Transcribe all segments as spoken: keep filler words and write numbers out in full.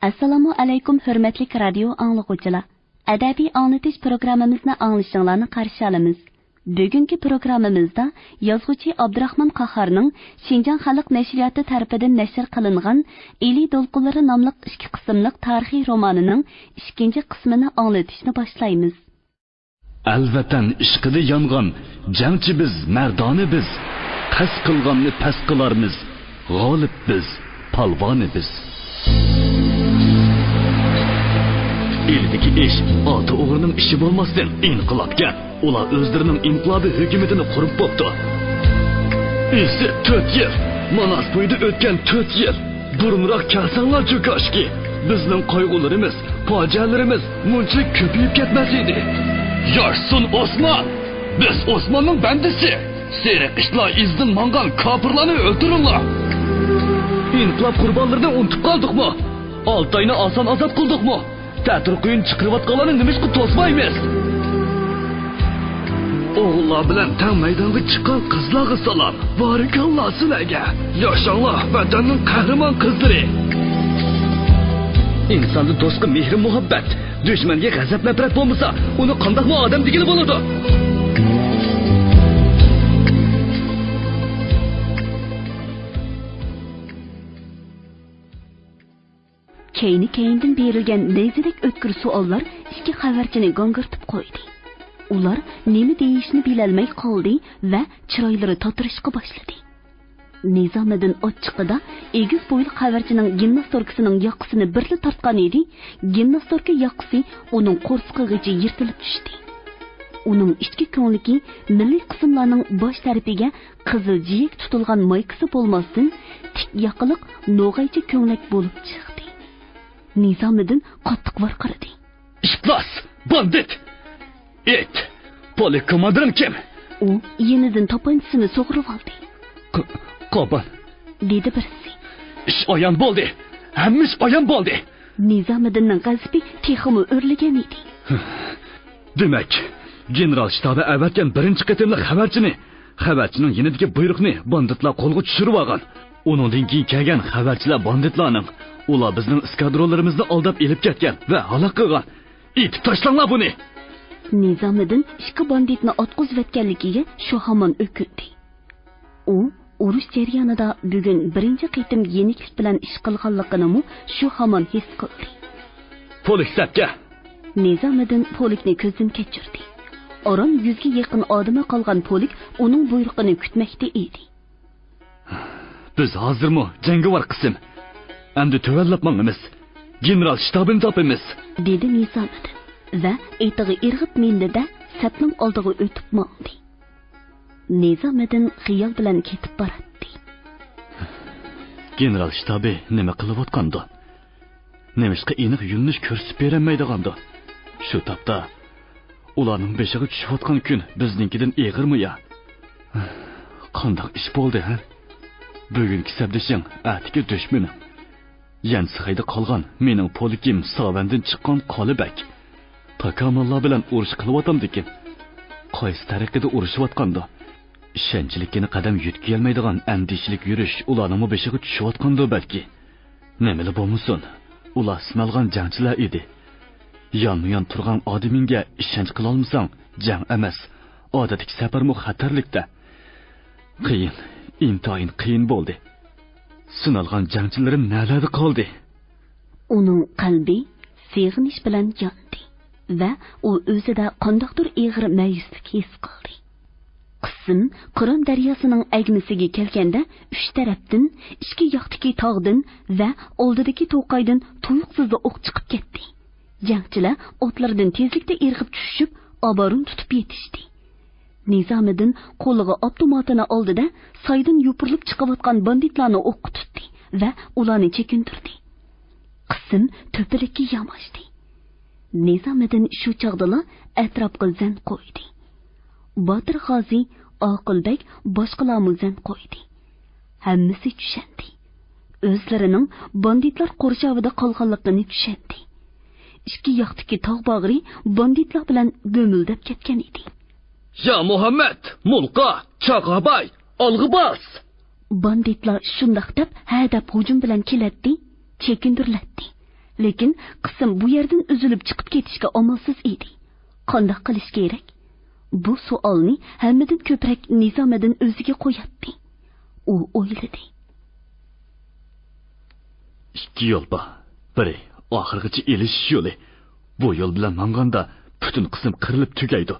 ئەسسالامۇ ئەلەيكۇم، ھۆرمەتلىك رادىيو ئاڭلىغۇچىلار! ئەدەبىي ئاڭلىتىش پروگراممىمىزنى ئاڭلىشىڭلارنى قارشى ئالىمىز. بۈگۈنكى پروگراممىمىزدا يازغۇچى ئابدۇراخمان قاھارنىڭ شىنجاڭ خەلق نەشرىياتى تەرىپىدىن نەشر قىلىنغان ئىلى دولقۇنلىرى ناملىق ئىككى قىسىملىق تارىخىي رومانىنىڭ ئىككىنچى قىسمىنى ئاڭلىتىشنى باشلايمىز. ئەل ۋەتەن ئىشقىدا يانغان جەڭچى بىز، مەردانە بىز. قەست قىلغاننى پەس قىلارمىز، غالىب بىز، پالۋانى بىز. ئىلىدىكى ئىش ئالتە ئوغرىنىڭ ئىشى بولماستىن، ئىنقىلابكەن. ئۇلار ئۆزلىرىنىڭ ئىنقىلابىي ھۆكۈمىتىنى قۇرۇپ بوپتۇ. ئىسسىق تۆت يىل، ماناس بويىدا ئۆتكەن تۆت يىل. بۇرۇنراق كەلسەڭلارچۇ كاشكى، بىزنىڭ قايغۇلىرىمىز، پاجىئەلىرىمىز مۇنچىلىك كۆپىيىپ كەتمەس ئىدى. ياشىسۇن ئوسمان! بىز ئوسماننىڭ بەندىسى! سېرىق ئىتلار ئىزىدىن ماڭغان كاپىرلارنى ئۆلتۈرۈڭلار! ئىنقىلاب قۇربانلىرىنى ئۇنتۇپ قالدۇقمۇ؟ ئالتاينى ئاسان ئازاد قىلدۇقمۇ؟ تەتۈر قۇيۇن چىقىرىۋاتقانلارنى نېمىشقا توسمايمىز؟ ئوغۇللار بىلەن تەڭ مەيدانغا چىققان قىزلارغا سالام! بارىكاللا سىلەرگە! ياشاڭلار، ۋەتەننىڭ قەھرىمان قىزلىرى! ئىنساندا دوستقا مېھرى مۇھەببەت، دۈشمەنگە غەزەپ نەپرەت بولمىسا، ئۇنى قانداقمۇ ئادەم دېگىلى بولىدۇ؟ كەينى-كەينىدىن بېرىلگەن نەيزىدەك ئۆتكۈر سوئاللار ئىككى خەۋەرچىنى گاڭگىرىتىپ قويدى. ئۇلار نېمە دېيىشنى بىلەلمەي قالدى ۋە چىرايلىرى تاتىرىشقا باشلىدى. نىزامىدىن ئاچچىقىدا ئېگىز بويلۇق خەۋەرچىنىڭ گىمناستوركىسىنىڭ ياقىسىنى بىرلا تارتقان ئىدى، گىمناستوركا ياقىسى ئۇنىڭ قورسىقىغىچە يىرتىلىپ چۈشتى. ئۇنىڭ ئىچكى كۆڭلىكى مىللىي قىسىملارنىڭ باش تەرىپىگە قىزىل جىيەك تۇتۇلغان مايكىسى بولماستىن، تىك ياقىلىق نوغايچە كۆڭلەك بولۇپ چىقتى. نىزامىدىن قاتتىق ۋارقىرىدى. ئىپلاس! باندىت! ئىت! پولك كوماندىرىڭ كىم؟ ئۇ يېنىدىن تاپانچىسىنى سۇغۇرۇۋالدى. ق-، قوبۇل! دېدى بىرسى. ئىش ئايان بولدى! ھەممە ئىش ئايان بولدى! نىزامىدىننىڭ غەزىپى تېخىمۇ ئۆرلىگەن ئىدى. دېمەك، گېنېرال شتابى ئەۋەتكەن بىرىنچى قېتىملىق خەۋەرچىنى، خەۋەرچىنىڭ يېنىدىكى بۇيرۇقنى باندىتلار قولغا چۈشۈرۈۋالغان. ئۇنىڭدىن كېيىن كەلگەن خەۋەرچىلەر باندىتلارنىڭ، ئۇلار بىزنىڭ ئىسكادرونلىرىمىزنى ئالداپ ئېلىپ كەتكەن ۋە ھالاك قىلغان. ئېتىپ تاشلاڭلار بۇنى! نىزامىدىن ئىككى باندىتنى ئاتقۇزۇۋەتكەنلىكىگە شۇ ھامان ئۆكۈندى. ئۇ ئۇرۇش جەريانىدا بۈگۈن بىرىنچى قېتىم يېنىكلىك بىلەن ئىش قىلغانلىقىنىمۇ شۇ ھامان ھېس قىلدى. پولك سەپكە! نىزامىدىن پولكنى كۆزدىن كەچۈردى. ئاران يۈزگە يېقىن ئادىمى قالغان پولك ئۇنىڭ بۇيرۇقىنى كۈتمەكتە ئىدى. بىز ھازىرمۇ جەڭگىۋار قىسىم. ئەمدى تۆۋەنلەپ ماڭىمىز. گېنېرال شتابىنى تاپىمىز. دېدى نىزامىدىن ۋە ئېتىغا ئىرغىپ مىندى-دە، سەپنىڭ ئالدىغا ئۆتۈپ ماڭدى. نىزامىدىن خىيال بىلەن كېتىپ باراتتى. گېنېرال شتابى نېمە قىلىۋاتقاندۇ؟ نېمىشقا ئېنىق يۆنىلىش كۆرسىتىپ بېرەلمەيدىغاندۇ؟ شۇ تاپتا ئۇلارنىڭ بېشىغا چۈشۈۋاتقان كۈن بىزنىڭكىدىن ئېغىرمۇ يا؟ قانداق ئىش بولدى، ھە؟ بۈگۈنكى سەپدىشىڭ، ئەتىكى دۈشمىنىڭ. يەنسىخەيدە قالغان مېنىڭ پولكىم ساۋەندىن چىققان قالىبەك. تاكامانلار بىلەن ئۇرۇش قىلىۋاتامدىكىن؟ قايسى تەرىقىدە ئۇرۇشۇۋاتقاندۇ؟ ئىشەنچلىككىنە قەدەم يۆتكىيەلمەيدىغان ئەندىشىلىك يۈرۈش ئۇلارنىڭمۇ بېشىغا چۈشۈۋاتقاندۇ بەلكى؟ نېمىلا بولمىسۇن، ئۇلار سىنالغان جەڭچىلەر ئىدى. يانمۇيان تۇرغان ئادىمىڭگە ئىشەنچ قىلالمىساڭ، جەڭ ئەمەس، ئادەتتىكى سەپەرمۇ خەتەرلىك-دە. قىيىن، ئىنتايىن قىيىن بولدى. سىنالغان جەڭچىلىرىم نەلەردە قالدى؟ ئۇنىڭ قەلبى سېغىنىش بىلەن ياندى ۋە ئۇ ئۆزىدە قانداقتۇر ئېغىر مەيۈسلۈك ھېس قىلدى. قىسىم قۇرام دەرياسىنىڭ ئەگمىسىگە كەلگەندە، ئۈچ تەرەپتىن، ئىككى ياقتىكى تاغدىن ۋە ئالدىدىكى توقايدىن تۇيۇقسىزلا ئوق چىقىپ كەتتى. جەڭچىلەر ئاتلىرىدىن تېزلىكتە ئىرغىپ چۈشۈشۈپ، ئابارۇن تۇتۇپ يېتىشتى. نىزامىدىن قولىغا ئاپتوماتىنى ئالدى-دە، سايدىن يوپۇرۇلۇپ چىقىۋاتقان باندىتلارنى ئوققا تۇتتى ۋە ئۇلارنى چېكىندۈردى. قىسىم تۆپىلىككە ياماشتى. نىزامىدىن شۇ چاغدىلا ئەتراپقا زەن قويدى. باتۇر غازى، ئاقىل بەگ، باشقىلارمۇ زەن قويدى. ھەممىسى چۈشەندى. ئۆزلىرىنىڭ باندىتلار قورشاۋىدا قالغانلىقىنى چۈشەندى. ئىككى ياقتىكى تاغ باغرى باندىتلار بىلەن گۈمۈلدەپ كەتكەن ئىدى. يا مۇھەممەد، مولقا، چاغاباي، ئالغا باس! باندىتلار شۇنداق دەپ، ھە دەپ ھۇجۇم بىلەن كېلەتتى، چېكىندۈرۈلەتتى. لېكىن قىسىم بۇ يەردىن ئۈزۈلۈپ چىقىپ كېتىشكە ئامالسىز ئىدى. قانداق قىلىش كېرەك؟ بۇ سوئالنى ھەممىدىن كۆپرەك نىزامىدىن ئۆزىگە قوياتتى. ئۇ ئويلىدى. ئىككى يول بار. بىرى ئاخىرغىچە ئېلىشىش يولى. بۇ يول بىلەن ماڭغاندا پۈتۈن قىسىم قىرىلىپ تۈگەيدۇ.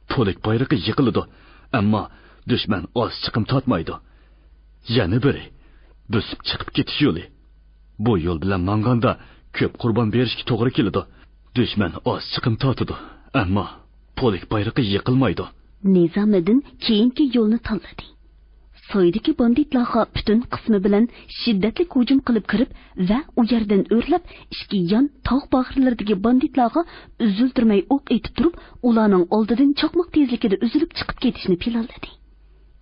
پولك بايرىقى يىقىلىدۇ. ئەمما دۈشمەن ئاز چىقىم تارتمايدۇ. يەنە بىرى بۆسۈپ چىقىپ كېتىش يولى. بۇ يول بىلەن ماڭغاندا كۆپ قۇربان بېرىشكە توغرا كېلىدۇ. دۈشمەن ئاز چىقىم تارتىدۇ، ئەمما پولك بايرىقى يىقىلمايدۇ. نىزامىدىن كېيىنكى يولنى تاللىدى. سايدىكى باندىتلارغا پۈتۈن قىسمى بىلەن شىددەتلىك ھۇجۇم قىلىپ كىرىپ ۋە ئۇ يەردىن ئۆرلەپ، ئىككى يان تاغ باغرىلىرىدىكى باندىتلارغا ئۈزۈلدۈرمەي ئوق ئېتىپ تۇرۇپ، ئۇلارنىڭ ئالدىدىن چاقماق تېزلىكىدە ئۈزۈلۈپ چىقىپ كېتىشنى پىلانلىدى.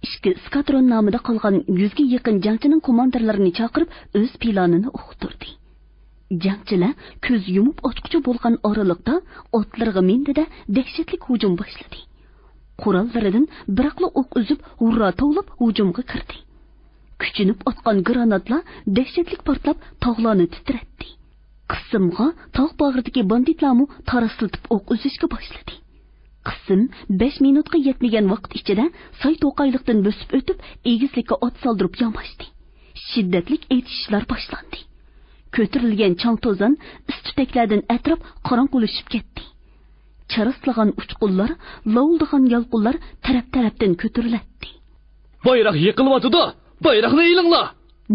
ئىككى ئىسكادرون نامىدا قالغان يۈزگە يېقىن جەڭچىنىڭ كوماندىرلىرىنى چاقىرىپ، ئۆز پىلانىنى ئۇقتۇردى. جەڭچىلەر كۆز يۇمۇپ ئاچقۇچە بولغان ئارىلىقتا ئاتلىرىغا مىندى-دە، دەھشەتلىك ھۇجۇم باشلىدى. قوراللىرىدىن بىراقلا ئوق ئۈزۈپ، ھۇررا توۋلاپ ھۇجۇمغا كىردى. كۈچىنىپ ئاتقان گراناتلار دەھشەتلىك پارتلاپ، تاغلارنى تىترەتتى. قىسىمغا تاغ باغرىدىكى باندىتلارمۇ تاراسلىتىپ ئوق ئۈزۈشكە باشلىدى. قىسىم بەش مىنۇتقا يەتمىگەن ۋاقىت ئىچىدە ساي توقايلىقتىن بۆسۈپ ئۆتۈپ، ئېگىزلىككە ئات سالدۇرۇپ ياماشتى. شىددەتلىك ئېتىشىشلار باشلاندى. كۆتۈرۈلگەن چاڭ-توزان ئىس-تۈتەكلەردىن ئەتراپ قاراڭغۇلىشىپ كەتتى. چاراسلىغان ئۇچقۇنلار، لاۋۇلدىغان يالقۇنلار تەرەپ-تەرەپتىن كۆتۈرۈلەتتى. بايراق يىقىلىۋاتىدۇ! بايراقنى ئېلىڭلار!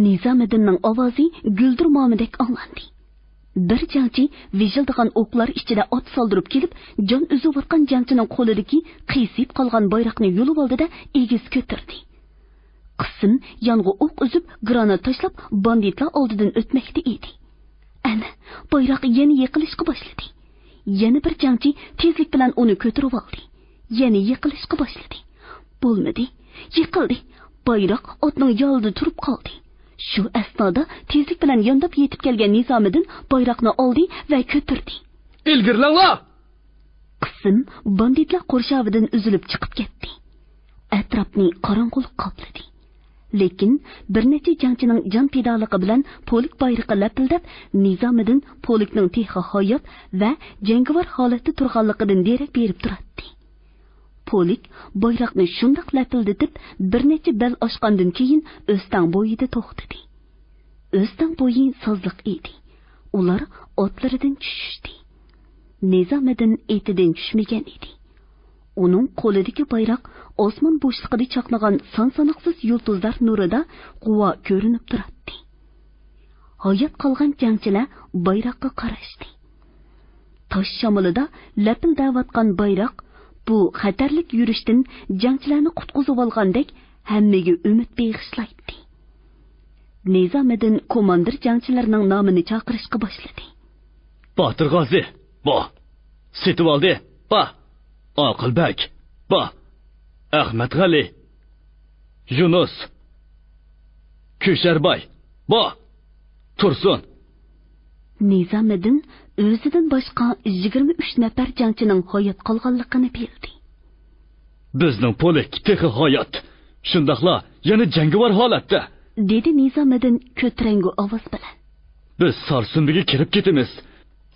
نىزامىدىننىڭ ئاۋازى گۈلدۈرمامىدەك ئاڭلاندى. بىر جەڭچى ۋىژىلدىغان ئوقلار ئىچىدە ئات سالدۇرۇپ كېلىپ، جان ئۈزۈۋاتقان جەڭچىنىڭ قولىدىكى قىيسىيىپ قالغان بايراقنى يۇلۇۋالدى-دە، ئېگىز كۆتۈردى. قىسىم يانغا ئوق ئۈزۈپ، گرانات تاشلاپ، باندىتلار ئالدىدىن ئۆتمەكتە ئىدى. ئەنە، بايراق يەنە يىقىلىشقا باشلىدى. يەنە بىر جەڭچى تېزلىك بىلەن ئۇنى كۆتۈرۈۋالدى. يەنە يىقىلىشقا باشلىدى. بولمىدى. يىقىلدى. بايراق ئاتنىڭ يالىدا تۇرۇپ قالدى. شۇ ئەسنادا تېزلىك بىلەن يانداپ يېتىپ كەلگەن نىزامىدىن بايراقنى ئالدى ۋە كۆتۈردى. ئىلگىرىلەڭلار! قىسىم باندىتلار قورشاۋىدىن ئۈزۈلۈپ چىقىپ كەتتى. ئەتراپنى قاراڭغۇلۇق قاپلىدى. لېكىن بىر نەچچە جەڭچىنىڭ جان پىدالىقى بىلەن پولك بايرىقى لەپىلدەپ، نىزامىدىن پولكنىڭ تېخى ھايات ۋە جەڭگىۋار ھالەتتە تۇرغانلىقىدىن دېرەك بېرىپ تۇراتتى. پولك بايراقنى شۇنداق لەپىلدىتىپ، بىر نەچچە بەل ئاشقاندىن كېيىن ئۆستەڭ بويىدا توختىدى. ئۆستەڭ بويى سازلىق ئىدى. ئۇلار ئاتلىرىدىن چۈشۈشتى. نىزامىدىن ئېتىدىن چۈشمىگەن ئىدى. ئۇنىڭ قولىدىكى بايراق ئاسمان بوشلۇقىدا چاقنىغان سان-ساناقسىز يۇلتۇزلار نۇرىدا غۇۋا كۆرۈنۈپ تۇراتتى. ھايات قالغان جەڭچىلەر بايراققا قاراشتى. تاش شامىلىدا لەپىلدەۋاتقان بايراق بۇ خەتەرلىك يۈرۈشتىن جەڭچىلەرنى قۇتقۇزۇۋالغاندەك ھەممىگە ئۈمىد بېغىشلايتتى. نىزامىدىن كوماندىر جەڭچىلەرنىڭ نامىنى چاقىرىشقا باشلىدى. باتۇر غازى، بۇ. سېتىۋالدى، بۇ. ئاقىلبەگ، بۇ. ئەخمەتغەلى، يۇنۇس، كۈشەرباي، بۇ. تۇرسۇن. نىزامىدىن ئۆزىدىن باشقا يىگىرمە ئۈچ نەپەر جەڭچىنىڭ ھايات قالغانلىقىنى بىلدى. بىزنىڭ پولك تېخى ھايات. شۇنداقلا يەنە جەڭگىۋار ھالەتتە، دېدى نىزامىدىن كۆتۈرەڭگۈ ئاۋاز بىلەن. بىز سارسۇمبىگە كىرىپ كېتىمىز.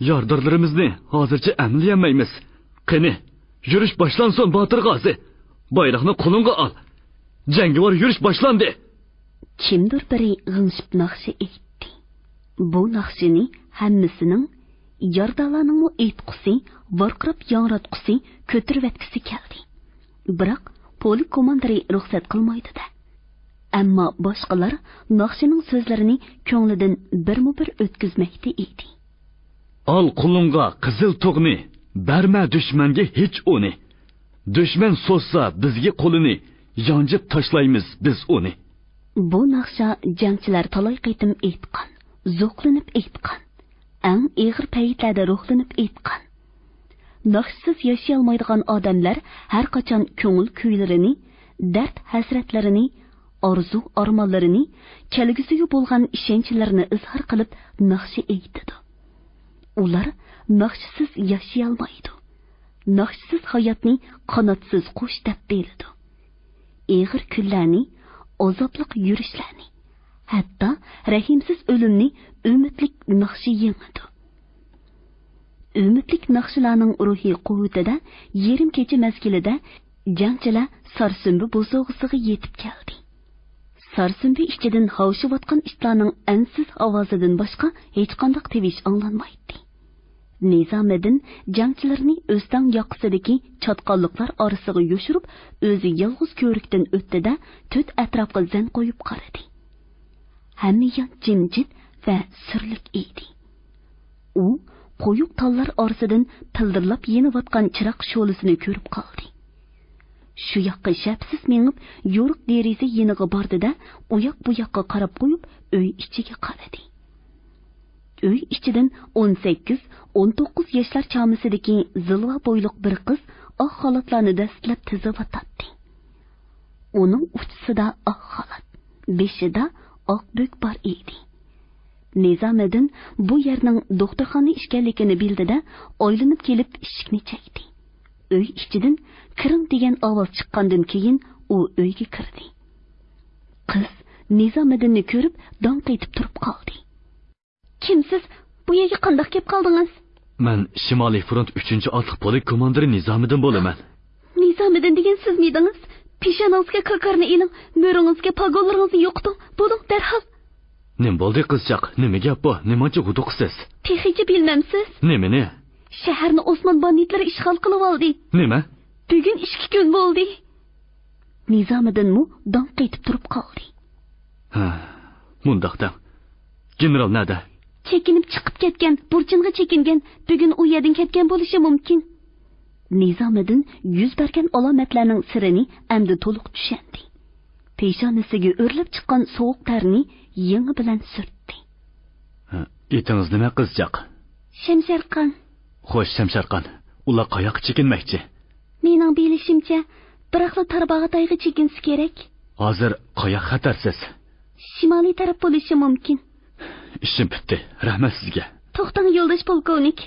يارىدارلىرىمىزنى ھازىرچە ئەملىيەلمەيمىز. قېنى، يۈرۈش باشلانسۇن، باتۇر غازى. بايراقنى قولۇڭغا ئال. جەڭگىۋار يۈرۈش باشلاندى. كىمدۇر بىرى غىڭشىپ ناخشا ئېيتتى. بۇ ناخشىنى ھەممىسىنىڭ، يارىدارلارنىڭمۇ ئېيتقۇسى، ۋارقىراپ ياڭراتقۇسى، كۆتۈرۈۋەتكۈسى كەلدى. بىراق پولك كوماندىرى رۇخسەت قىلمايدۇ-دە. ئەمما باشقىلار ناخشىنىڭ سۆزلىرىنى كۆڭلىدىن بىرمۇ بىر ئۆتكۈزمەكتە ئىدى. ئال قولۇڭغا قىزىل تۇغنى، بەرمە دۈشمەنگە ھېچ ئۇنى. دۈشمەن سوزسا بىزگە قولىنى، يانجىپ تاشلايمىز بىز ئۇنى. بۇ ناخشا جەڭچىلەر تالاي قېتىم ئېيتقان، زوقلىنىپ ئېيتقان، ئەڭ ئېغىر پەيتلەردە روھلىنىپ ئېيتقان. ناخشىسىز ياشىيالمايدىغان ئادەملەر ھەرقاچان كۆڭۈل كۈيلىرىنى، دەرد ھەسرەتلىرىنى، ئارزۇ ئارمانلىرىنى، كەلگۈسىگە بولغان ئىشەنچلىرىنى ئىزھار قىلىپ ناخشا ئېيتىدۇ. ئۇلار ناخشىسىز ياشىيالمايدۇ. ناخشىسىز ھاياتنى قاناتسىز قۇش دەپ بىلىدۇ. ئېغىر كۈنلەرنى، ئازابلىق يۈرۈشلەرنى، ھەتتا رەھىمسىز ئۆلۈمنى ئۈمىدلىك ناخشا يېڭىدۇ. ئۈمىدلىك ناخشىلارنىڭ روھىي قۇۋۋىتىدە يېرىم كېچە مەزگىلىدە جەڭچىلەر سارسۈمبە بوسۇغىسىغا يېتىپ كەلدى. سارسۈمبە ئىچىدىن ھاۋشىۋاتقان ئىتلارنىڭ ئەنسىز ئاۋازىدىن باشقا ھېچقانداق تىۋىش ئاڭلانمايتتى. نىزامىدىن جەڭچىلەرنى ئۆستەڭ ياقىسىدىكى چاتقاللىقلار ئارىسىغا يوشۇرۇپ، ئۆزى يالغۇز كۆۋرۈكتىن ئۆتتى-دە، تۆت ئەتراپقا زەن قويۇپ قارىدى. ھەممە يان جىمجىت ۋە سۈرلۈك ئىدى. ئۇ قويۇق تاللار ئارىسىدىن پىلدىرلاپ يېنىۋاتقان چىراغ شولىسىنى كۆرۈپ قالدى. شۇ ياققا شەپسىز مېڭىپ، يورۇق دېرىزە يېنىغا باردى-دە، ئۇياق-بۇياققا قاراپ قويۇپ، ئۆي ئىچىگە قارىدى. ئۆي ئىچىدىن ئون سەككىز، ئون توققۇز ياشلار چامىسىدىكى زىلۋا بويلۇق بىر قىز ئاق خالاتلارنى دەستىلەپ تىزىۋاتاتتى. ئۇنىڭ ئۇچىسىدا ئاق خالات، بېشىدا ئاق بۆك بار ئىدى. نىزامىدىن بۇ يەرنىڭ دوختۇرخانا ئىكەنلىكىنى بىلدى-دە، ئايلىنىپ كېلىپ ئىشىكنى چەكتى. ئۆي ئىچىدىن «كىرىڭ» دېگەن ئاۋاز چىققاندىن كېيىن ئۇ ئۆيگە كىردى. قىز نىزامىدىننى كۆرۈپ داڭ قېتىپ تۇرۇپ قالدى. كىمسىز؟ بۇ يەرگە قانداق كەپ قالدىڭىز؟ مەن شىمالىي فرونت ئۈچىنچى ئاتلىق پولك كوماندىرى نىزامىدىن بولىمەن. نىزامىدىن دېگەن سىزمىدىڭىز؟ پېشانىڭىزگە كاكارنى ئېلىڭ، مۈرىڭىزگە پاگونلىرىڭىزنى يوقىتىڭ، بولۇڭ دەرھال. نېمە بولدى قىزچاق؟ نېمە گەپ بۇ؟ نېمانچە ھودۇقىسىز؟ تېخىچە بىلمەمسىز؟ نېمىنى؟ شەھەرنى ئوسمان باندىتلىرى ئىشغال قىلىۋالدى. نېمە؟ بۈگۈن ئىككى كۈن بولدى. نىزامىدىنمۇ داڭ قېتىپ تۇرۇپ قالدى. ھە، مۇنداق دەڭ. گېنېرال نەدە؟ چېكىنىپ چىقىپ كەتكەن، بۇرچىنغا چېكىنگەن. بۈگۈن ئۇ يەردىن كەتكەن بولۇشى مۇمكىن. نىزامىدىن يۈز بەرگەن ئالامەتلەرنىڭ سىرىنى ئەمدى تولۇق چۈشەندى. پېشانىسىگە ئۆرلەپ چىققان سوغۇق تەرنى يېڭى بىلەن سۈرتتى. ھە، ئېتىڭىز نېمە قىزچاق؟ شەمشەرخان. خوش، شەمشەرخان، ئۇلار قاياققا چېكىنمەكچى؟ مېنىڭ بىلىشىمچە، بىراقلا تارباغاتايغا چېكىنسە كېرەك. ھازىر قاياق خەتەرسىز؟ شىمالىي تەرەپ بولۇشى مۇمكىن. ئىشىم پۈتتى، رەھمەت سىزگە. توختاڭ، يولداش پولكوۋنىك.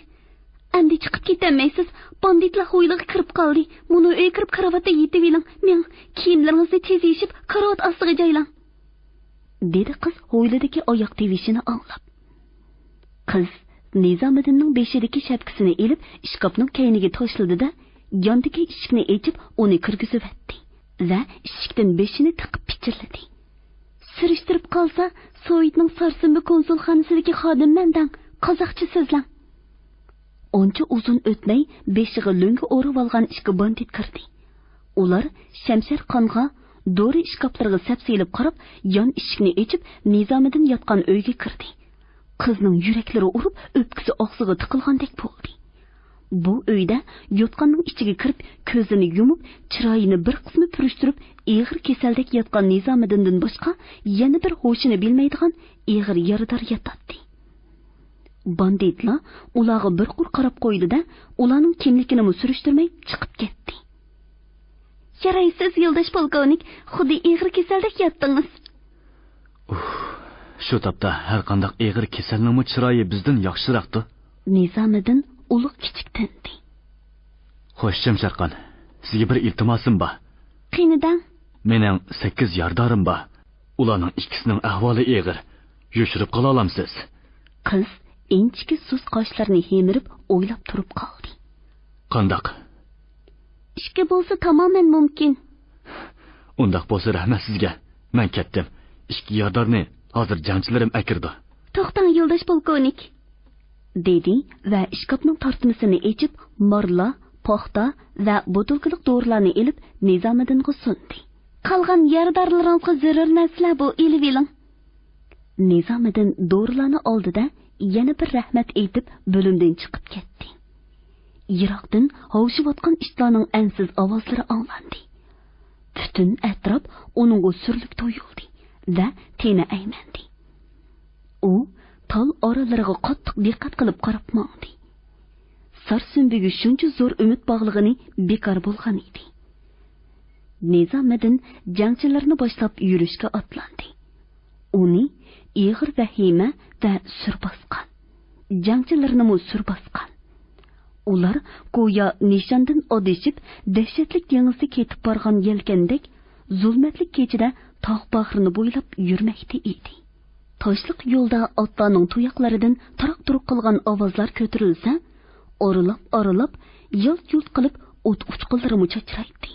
ئەمدى چىقىپ كېتەلمەيسىز. باندىتلار ھويلىغا كىرىپ قالدى. مۇنۇ ئۆيگە كىرىپ كارىۋاتتا يېتىۋېلىڭ. مېڭىڭ، كىيىملىرىڭىزنى تېز يېشىپ، كارىۋات ئاستىغا جايلاڭ. دېدى قىز ھويلىدىكى ئاياق تىۋىشىنى ئاڭلاپ. قىز نىزامىدىننىڭ بېشىدىكى شەپكىسىنى ئېلىپ، ئىشكاپنىڭ كەينىگە تاشلىدى-دە، ياندىكى ئىشىكنى ئېچىپ، ئۇنى كىرگۈزۈۋەتتى ۋە ئىشىكتىن بېشىنى تىقىپ پىچىرلىدى. سۈرۈشتۈرۈپ قالسا، سوۋېتنىڭ سارسېمبى كونسۇلخانىسىدىكى خادىممەن دەڭ، قازاقچە سۆزلەڭ. ئانچە ئۇزۇن ئۆتمەي، بېشىغا لۆڭگە ئورىۋالغان ئىككى باندىت كىردى. ئۇلار شەمشەرخانغا، دورا ئىشكاپلىرىغا سەپسېلىپ قاراپ، يان ئىشىكنى ئېچىپ، نىزامىدىن ياتقان ئۆيگە كىردى. قىزنىڭ يۈرەكلىرى ئۇرۇپ، ئۆپكىسى ئاغزىغا تىقىلغاندەك بولدى. بۇ ئۆيدە يوتقاننىڭ ئىچىگە كىرىپ، كۆزىنى يۇمۇپ، چىرايىنى بىر قىسمى پۈرۈشتۈرۈپ، ئېغىر كېسەلدەك ياتقان نىزامىدىندىن باشقا يەنە بىر ھوشىنى بىلمەيدىغان ئېغىر يارىدار ياتاتتى. باندىتلار ئۇلارغا بىر قۇر قاراپ قويدى-دە، ئۇلارنىڭ كىملىكىنىمۇ سۈرۈشتۈرمەي چىقىپ كەتتى. يارايسىز، يولداش پولكوۋنىك، خۇددى ئېغىر كېسەلدەك ياتتىڭىز. ئۇھ، شۇ تاپتا ھەرقانداق ئېغىر كېسەلنىڭمۇ چىرايى بىزدىن ياخشىراقتۇ. نىزامىدىن ئۇلۇغ كىچىك تىندى. خوش، شەمشەرخان، سىزگە بىر ئىلتىماسىم بار. قېنى دەڭ؟ مېنىڭ سەككىز يارىدارىم بار. ئۇلارنىڭ ئىككىسىنىڭ ئەھۋالى ئېغىر. يوشۇرۇپ قالالامسىز؟ قىز ئىنچىكە سۇس قاشلىرىنى ھىمىرىپ ئويلاپ تۇرۇپ قالدى. قانداق؟ ئىككى بولسا تامامەن مۇمكىن. ئۇنداق بولسا رەھمەت سىزگە. مەن كەتتىم. ئىككى يارىدارنى ھازىر جەڭچىلىرىم ئەكىرىدۇ. توختاڭ، يولداش پولكوۋنىك. دېدى ۋە ئىشكاپنىڭ تارتمىسىنى ئېچىپ، مارلا، پاختا ۋە بوتۇلكىلىق دورىلارنى ئېلىپ، نىزامىدىنغا سۇندى. قالغان يارىدارلىرىڭىزغا زۆرۈر نەرسىلەر بۇ، ئېلىۋېلىڭ. نىزامىدىن دورىلارنى ئالدى-دە، يەنە بىر رەھمەت ئېيتىپ، بۆلۈمدىن چىقىپ كەتتى. يىراقتىن ھاۋشىۋاتقان ئىتلارنىڭ ئەنسىز ئاۋازلىرى ئاڭلاندى. پۈتۈن ئەتراپ ئۇنىڭغا سۈرلۈك تۇيۇلدى ۋە تېنى ئەيمەندى. ئۇ تال ئارىلىرىغا قاتتىق دىققەت قىلىپ قاراپ ماڭدى. سارسۈمبىگە شۇنچە زور ئۈمىد باغلىغىنى بىكار بولغان ئىدى. نىزامىدىن جەڭچىلەرنى باشلاپ يۈرۈشكە ئاتلاندى. ئۇنى ئېغىر ۋەھىمە ۋە سۈر باسقان. جەڭچىلەرنىمۇ سۈر باسقان. ئۇلار گويا نىشاندىن ئادىشىپ، دەھشەتلىك دېڭىزدا كېتىپ بارغان يەلكەندەك، زۇلمەتلىك كېچىدە تاغ باغرىنى بويلاپ يۈرمەكتە ئىدى. تاشلىق يولدا ئاتلارنىڭ تۇياقلىرىدىن تاراق-تۇرۇق قىلغان ئاۋازلار كۆتۈرۈلسە، ئارىلاپ-ئارىلاپ، يالت-يۇلت قىلىپ ئوت ئۇچقۇنلىرىمۇ چاچرايتتى.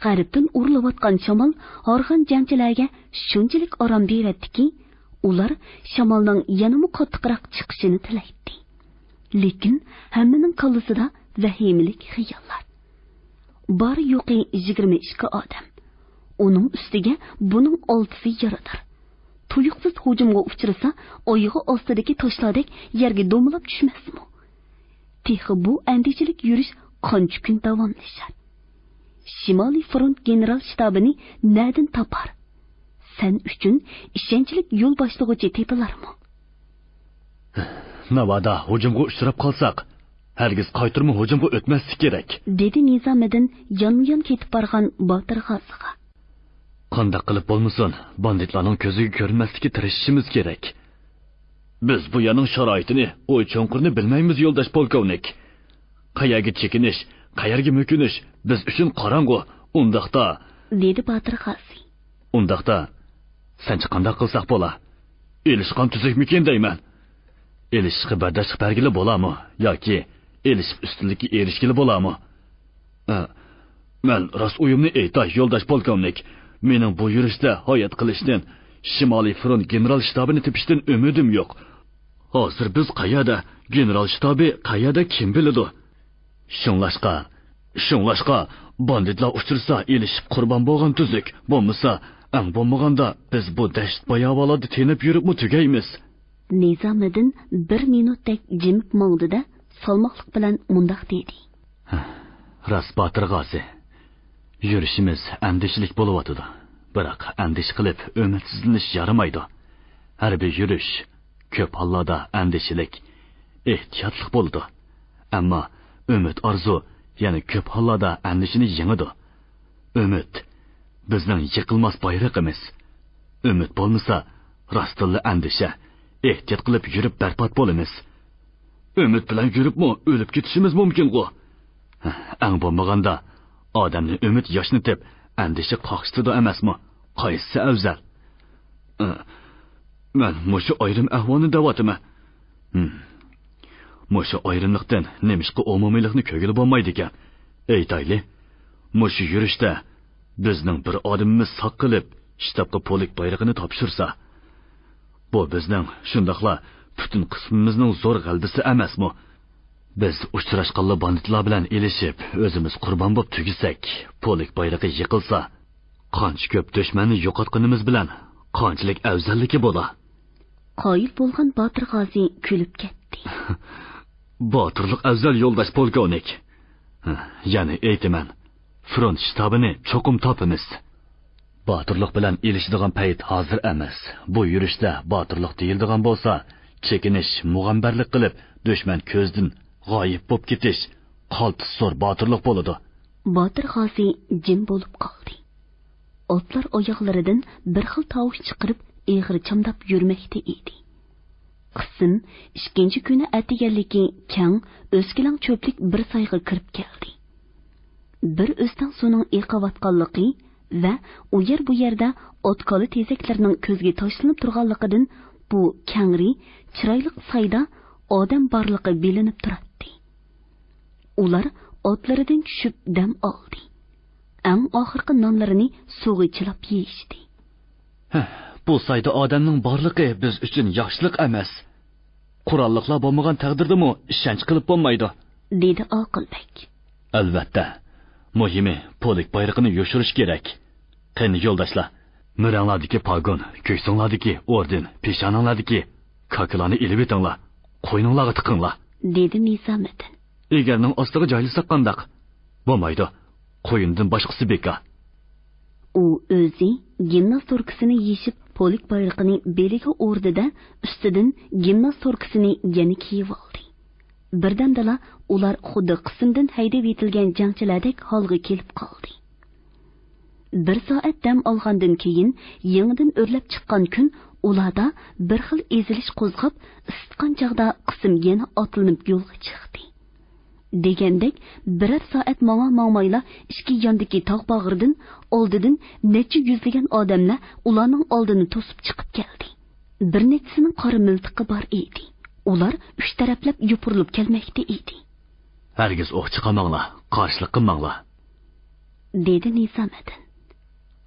غەربتىن ئۇرۇلۇۋاتقان شامال ھارغان جەڭچىلەرگە شۇنچىلىك ئارام بېرەتتىكى، ئۇلار شامالنىڭ يەنىمۇ قاتتىقراق چىقىشىنى تىلەيتتى. لېكىن ھەممىنىڭ كاللىسىدا ۋەھىمىلىك خىياللار. بارى يوقى يىگىرمە ئىككى ئادەم. ئۇنىڭ ئۈستىگە بۇنىڭ ئالتىسى يارىدار. تۇيۇقسىز ھۇجۇمغا ئۇچرىسا، ئايىغى ئاستىدىكى تاشلاردەك يەرگە دومىلاپ چۈشمەسمۇ؟ تېخى بۇ ئەندىشىلىك يۈرۈش قانچە كۈن داۋاملىشار؟ شىمالىي فرونت گېنېرال شتابىنى نەدىن تاپار؟ سەن ئۈچۈن ئىشەنچلىك يول باشلىغۇچى تېپىلارمۇ؟ ناۋادا ھۇجۇمغا ئۇچراپ قالساق، ھەرگىز قايتۇرما ھۇجۇمغا ئۆتمەسلىك كېرەك، دېدى نىزامىدىن يانمۇيان كېتىپ بارغان باتۇر غازىغا. قانداق قىلىپ بولمىسۇن، باندىتلارنىڭ كۆزىگە كۆرۈنمەسلىككە تىرىشىشىمىز كېرەك. بىز بۇ يەرنىڭ شارائىتىنى، ئوي چوڭقۇرىنى بىلمەيمىز، يولداش پولكوۋنىك. قەيەرگە چېكىنىش، قەيەرگە مۆكۈنۈش بىز ئۈچۈن قاراڭغۇ. ئۇنداقتا، دېدى باتۇر غازى. ئۇنداقتا، سەنچە قانداق قىلساق بولا؟ ئېلىشقان تۈزۈكمىكىن دەيمەن. ئېلىشىشقا بەرداشلىق بەرگىلى بولامۇ ياكى ئېلىشىپ ئۈستۈنلۈككە ئېرىشكىلى بولامۇ؟ ئە، مەن راست ئويۇمنى ئېيتاي، يولداش پولكوۋنىك. مېنىڭ بۇ يۈرۈشتە ھايات قېلىشتىن، شىمالىي فرونت گېنېرال شتابىنى تېپىشتىن ئۈمىدىم يوق. ھازىر بىز قەيەردە؟ گېنېرال شتابى قەيەردە، كىم بىلىدۇ؟ شۇڭلاشقا، شۇڭلاشقا، باندىتلار ئۇچرىسا، ئېلىشىپ قۇربان بولغان تۈزۈك. بولمىسا، ئەڭ بولمىغاندا بىز بۇ دەشت باياۋانلاردا تېنەپ يۈرۈپمۇ تۈگەيمىز. نىزامىدىن بىر مىنۇتتەك جىمىپ ماڭدى-دە، سالماقلىق بىلەن مۇنداق دېدى. راست، باتۇر غازى. يۈرۈشىمىز ئەندىشىلىك بولۇۋاتىدۇ. بىراق، ئەندىشە قىلىپ ئۈمىدسىزلىنىش يارىمايدۇ. ھەر بىر يۈرۈش كۆپ ھاللاردا ئەندىشىلىك، ئېھتىياتلىق بولىدۇ. ئەمما ئۈمىد، ئارزۇ يەنە كۆپ ھاللاردا ئەندىشىنى يېڭىدۇ. ئۈمىد بىزنىڭ يىقىلماس بايرىقىمىز. ئۈمىد بولمىسا، راستتىنلا ئەندىشە، ئېھتىيات قىلىپ يۈرۈپ بەربات بولىمىز. ئۈمىد بىلەن يۈرۈپمۇ ئۆلۈپ كېتىشىمىز مۇمكىنغۇ؟ ئەڭ بولمىغاندا، ئادەمنى ئۈمىد ياشنىتىپ، ئەندىشە قاقشىتىدۇ ئەمەسمۇ؟ قايسىسى ئەۋزەل؟ مەن مۇشۇ ئايرىم ئەھۋالنى دەۋاتىمەن. ھىم. مۇشۇ ئايرىملىقتىن نېمىشقا ئومۇمىيلىقنى كۆرگىلى بولمايدىكەن؟ ئېيتايلى، مۇشۇ يۈرۈشتە بىزنىڭ بىر ئادىمىمىز ساق قېلىپ، شتابقا پولك بايرىقىنى تاپشۇرسا، بۇ بىزنىڭ، شۇنداقلا پۈتۈن قىسمىمىزنىڭ زور غەلىبىسى ئەمەسمۇ؟ بىز ئۇچراشقانلا باندىتلار بىلەن ئېلىشىپ، ئۆزىمىز قۇربان بولۇپ تۈگىسەك، پولك بايرىقى يىقىلسا، قانچە كۆپ دۈشمەننى يوقاتقىنىمىز بىلەن قانچىلىك ئەۋزەللىكى بولا؟ قايىل بولغان باتۇر غازى كۈلۈپ كەتتى. باتۇرلۇق ئەۋزەل، يولداش پولكوۋنىك. يەنە ئېيتىمەن، فرونت شتابىنى چوقۇم تاپىمىز. باتۇرلۇق بىلەن ئېلىشىدىغان پەيت ھازىر ئەمەس. بۇ يۈرۈشتە باتۇرلۇق دېيىلىدىغان بولسا، چېكىنىش، مۇغەمبەرلىك قىلىپ، دۈشمەن كۆزىدىن غايىب بولۇپ كېتىش قالتىس زور باتۇرلۇق بولىدۇ. باتۇر غازى جىم بولۇپ قالدى. ئاتلار ئاياغلىرىدىن بىر خىل تاۋۇش چىقىرىپ، ئېغىر چامداپ يۈرمەكتە ئىدى. قىسىم ئىككىنچى كۈنى ئەتىگەنلىكى كەڭ، ئۆسكىلەڭ چۆپلۈك بىر سايغا كىرىپ كەلدى. بىر ئۆستەڭ سۇنىڭ ئېقىۋاتقانلىقى ۋە ئۇ يەر بۇ يەردە ئات-كالا تېزەكلىرىنىڭ كۆزگە تاشلىنىپ تۇرغانلىقىدىن بۇ كەڭرى، چىرايلىق سايدا ئادەم بارلىقى بىلىنىپ تۇراتتى. ئۇلار ئاتلىرىدىن چۈشۈپ دەم ئالدى. ئەڭ ئاخىرقى نانلىرىنى سۇغا چىلاپ يېيىشتى. بۇ سايدا ئادەمنىڭ بارلىقى بىز ئۈچۈن ياخشىلىق ئەمەس. قوراللىقلار بولمىغان تەقدىردىمۇ ئىشەنچ قىلىپ بولمايدۇ، دېدى ئاقىل بەگ. ئەلۋەتتە، مۇھىمى پولك بايرىقىنى يوشۇرۇش كېرەك. قېنى يولداشلار، مۈرەڭلاردىكى پاگون، كۆكسۈڭلاردىكى ئوردېن، پېشانەڭلاردىكى كاكىلارنى ئېلىۋېتىڭلار، قوينۇڭلارغا تىقىڭلار، دېدى نىزامىدىن. ئېگەرنىڭ ئاستىغا جايلىساق قانداق؟ بولمايدۇ. قويۇندىن باشقىسى بىكار. ئۇ ئۆزى گىمناستوركىسىنى يېشىپ، پولك بايرىقىنى بېلىگە ئوردى-دە، ئۈستىدىن گىمناستوركىسىنى يەنە كىيىۋالدى. بىردەمدىلا ئۇلار خۇددى قىسىمدىن ھەيدىۋېتىلگەن جەڭچىلەردەك ھالغا كېلىپ قالدى. بىر سائەت دەم ئالغاندىن كېيىن، يېڭىدىن ئۆرلەپ چىققان كۈن ئۇلاردا بىر خىل ئېزىلىش قوزغاپ، ئىسسىتقان چاغدا قىسىم يەنە ئاتلىنىپ يولغا چىقتى. دېگەندەك، بىرەر سائەت ماڭا-ماڭمايلا ئىككى ياندىكى تاغ باغرىدىن ئالدىدىن نەچچە يۈزلىگەن ئادەملەر ئۇلارنىڭ ئالدىنى توسۇپ چىقىپ كەلدى. بىر نەچچىسىنىڭ قارا مىلتىقى بار ئىدى. ئۇلار ئۈچ تەرەپلەپ يوپۇرۇلۇپ كەلمەكتە ئىدى. ھەرگىز ئوق چىقارماڭلار، قارشىلىق قىلماڭلار، دېدى نىزامىدىن.